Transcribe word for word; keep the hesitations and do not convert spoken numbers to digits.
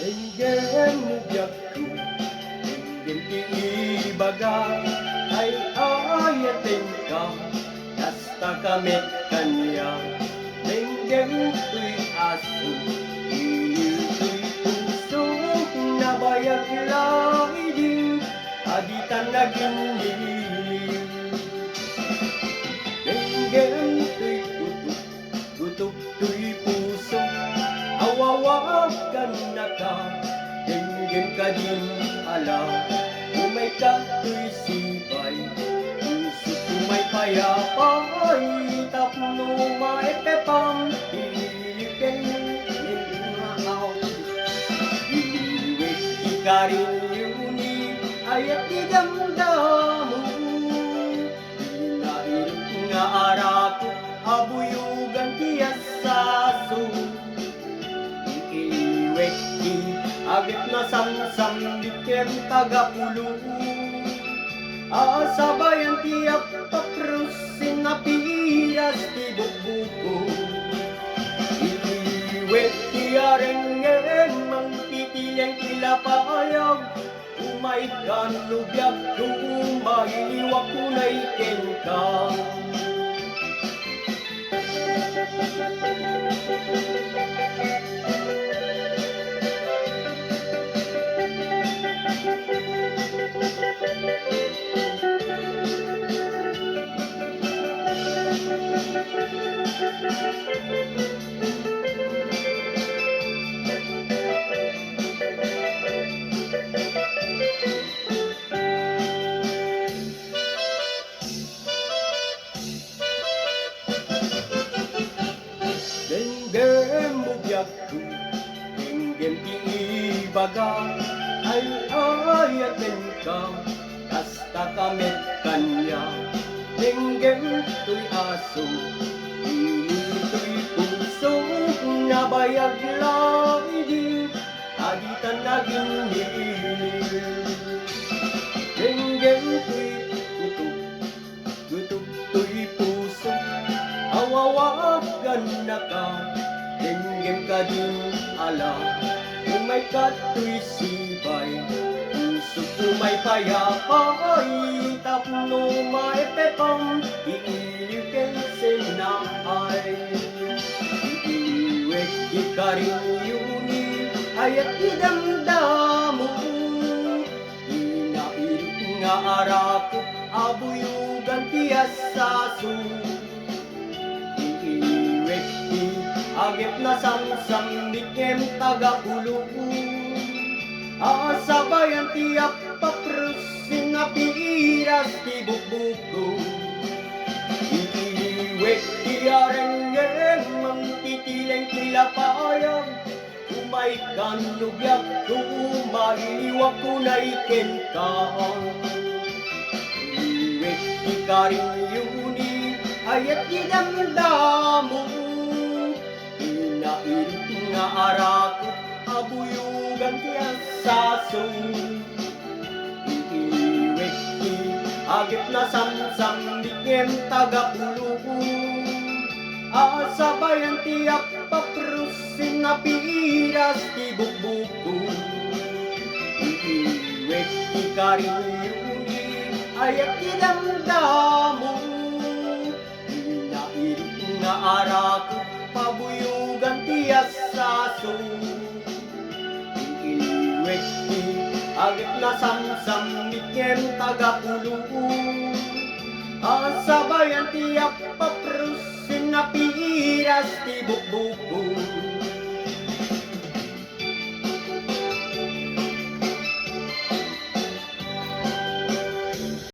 Denggem no biagko, denggem ti ibaga, ay-ayatenka, kasta ka met kaniak. Denggem toy aso, inir toy puso, nabayag la idi, a ditan naginggiw. Denggem toy kutok, gutok toy puso, awawagan naka, denggem kadin ala, umay ka toy sibay, puso ko may payapay, tapno maipepam, iliken nga aw. Iliwek ti karinyo ni ayat ti damdamo. Dina iruk nga arakop a buyogan ti assaso. Iliwek ti agek nasamsam, di ken tagapulo. A sabayan ti agpapros, sinapiras ti bukbuko. Iliwek ti arengen, mangtitileng ti lapayag. Umaykan no biagko, mailiwak unay kenka. Denggem mo biagko, denggem ti ibaga, ay-ayatenka, kasta ka met kaniak. Denggem toy aso, inir toy puso, nabayag la idi, a ditan naginggiw. Denggem toy kutok, gutok toy puso, awawagan naka, denggem kadin ala, umay ka toy sibay, puso ko may payapay, tapno maipepam, iiliw ken sennaay. Iiliwek ti karinyo ni ayat ti damdamo. Dina iruk nga arakop a buyogan ti assaso. Iliwek ti agek nasamsam, di ken tagapulo. A sabayan ti agpapros, sinapiras ti bukbuko. Iliwek ti arengen, mangtitileng ti lapayag. Umaykan no biagko, mailiwak unay kenka. Iliwek ti karinyo ni ayat ti damdamo. Dina iruk nga arakop a buyogan ti assaso. Iliwek ti agek nasamsam, di ken tagapulo. A sabayan ti agpapros, sinapiras ti bukbuko. Iliwek ti karinyo ni ayat ti damdamo. Dina iruk nga arakop a buyogan ti assaso. Iliwek ti agek nasamsam, di ken tagapulo. A sabayan ti agpapros, sinapiras ti bukbuko.